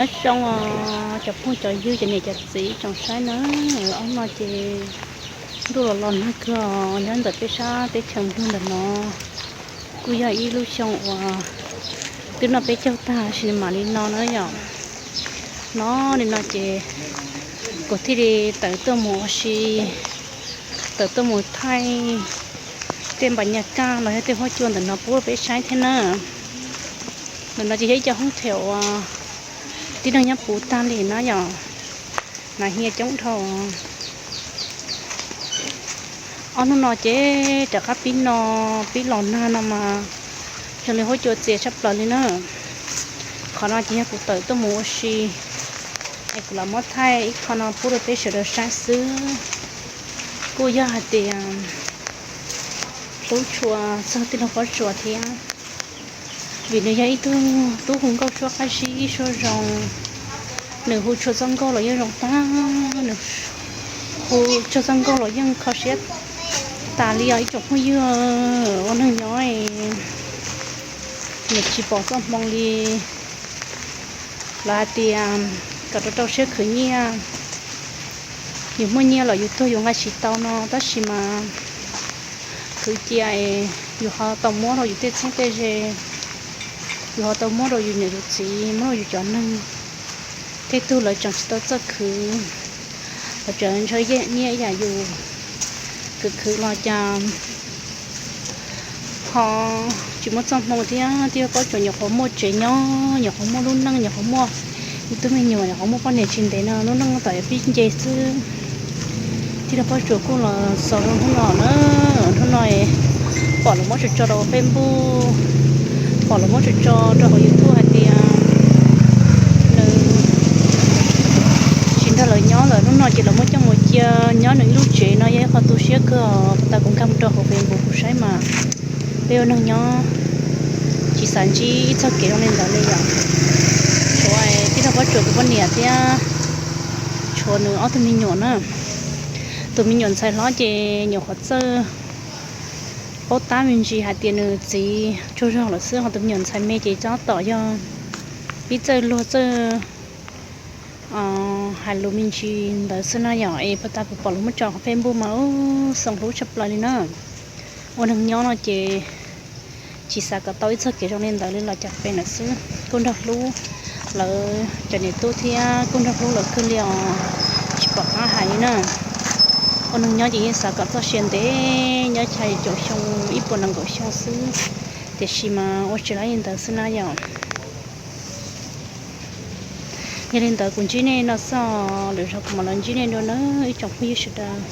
Nyob zoo os cov phooj cov ywg, cov niam cov txiv tsoom saib na. Ob no ces ntuj los los nag kawg os, nyob ntawm peb sab teb chaws Nplog ntawm no kuj yog ib lub xyoo uas twb noj peb caug tag sis nws mam li no na yom. No li no ces kuv thiaj li tawm tuaj mus ua si, tawm tuaj mus thaij tej npam nyaj kaj los yog tej huab cua ntawm no pub rau peb saib thiab na. Ntawm no ces yog ib co hoob theem uas tib neeg nyob puv tag li na yom, hnav hia coob dhau. Ob hnub no ces rov qab pib no, pib los nag no mas zoo li huab cua txias tshaj plaws li na. Qhov no ces yog kuv tawm tuaj mus ua si es kuv los muab thaij ib qho no pub rau peb sawv daws saib xwb. Kuj yog hais tias hlub tshua txog tij laug Pob Tsuas thiab, vim nws yog ib tug tub hu nkauj suab qab zib suab zoo. Nws hu tshua txoj nkauj los yeej zoo tag, nws hu tshua txoj nkauj los yeej kho siab tas li os ib tsoom phooj ywg. Ua neeg nyob nws tsis pom txoj hmoo li. Lawv hais tias kom rau rau siab khwv nyiaj, yus muaj nyiaj los yus tuag yus nqa tsis tau no, tab sis mas khwv cia es yus ho tau muab rau yus tej txheeb tej ze, yus ho tau muab rau yus niam yus txiv, muab rau yus cov neeg. Tej tug lawv tseem tsis tau txawj khwv, lawv tseem ntshaw nyiaj ib yam yus, khwv khwv los cas ho tsis muaj txoj hmoo thiab. Tij laug Pob Tsuas nyuam qhuav muaj tsev nyob, nyuam qhuav muaj lub neej, nyuam qhuav muaj ib tug me nyuam, nyuam qhuav muaj poj niam tsis ntev no, lub neej tom yuav pib nce xwb. Tij laug Pob Tsuas kuj los xaus rau hnub no na. Hnub no pom lawv muab tso tso rau Facebook, pom lawv muab tso tso rau hauv YouTube hais tias nws tsis nrog lawv nyob lawm. Hnub no ces lawv muab coj mus cia nyob nws ib lub tsev no, yog ib qho tu siab kawg. Puas tas kuv nkag mus rau hauv Facebook kuv saib mas peb ua neeg nyob tsis xav ntsib ib txoj kev zoo li ntawd li yom. Tshuav tij laug Pob Tsuas tus poj niam thiab tshuav nws ob tug me nyuam na. Tus me nyuam ntxhais hlob ces nyuam qhuav txawj paub tab me ntsis hais tias nws txiv tsaug zog lawm xwb, ho tus me nyuam ntxhais me ces tab tom yog pib txawj luag txawj hais lus me ntsis ntawd xwb na yom. Es puas tas kuv pom lawv muab tso hauv Facebook mas ub xoo hlub tshaj plaws li na. Ua neeg nyob no ces tsis xav kom tau ib txoj kev zoo li ntawd li los cas pem lawm xwb. Kuj nrog hlub lawv cov niam tub thiab kuj nrog hlub lawv kawg li os, tsis pom qab hais li na. Ua neeg nyob ces yeej xav kom txoj sia ntev nyob chaw caum xyoo ib puas nees nkaum xyoo xwb, tiam sis mas ua tsis tau li ntawd xwb na yom. Yog li ntawd kuv ntsib nej no xwb, lwm zaus kuv mam los ntsib nej dua na ib tsoom phooj ywg sawv daws.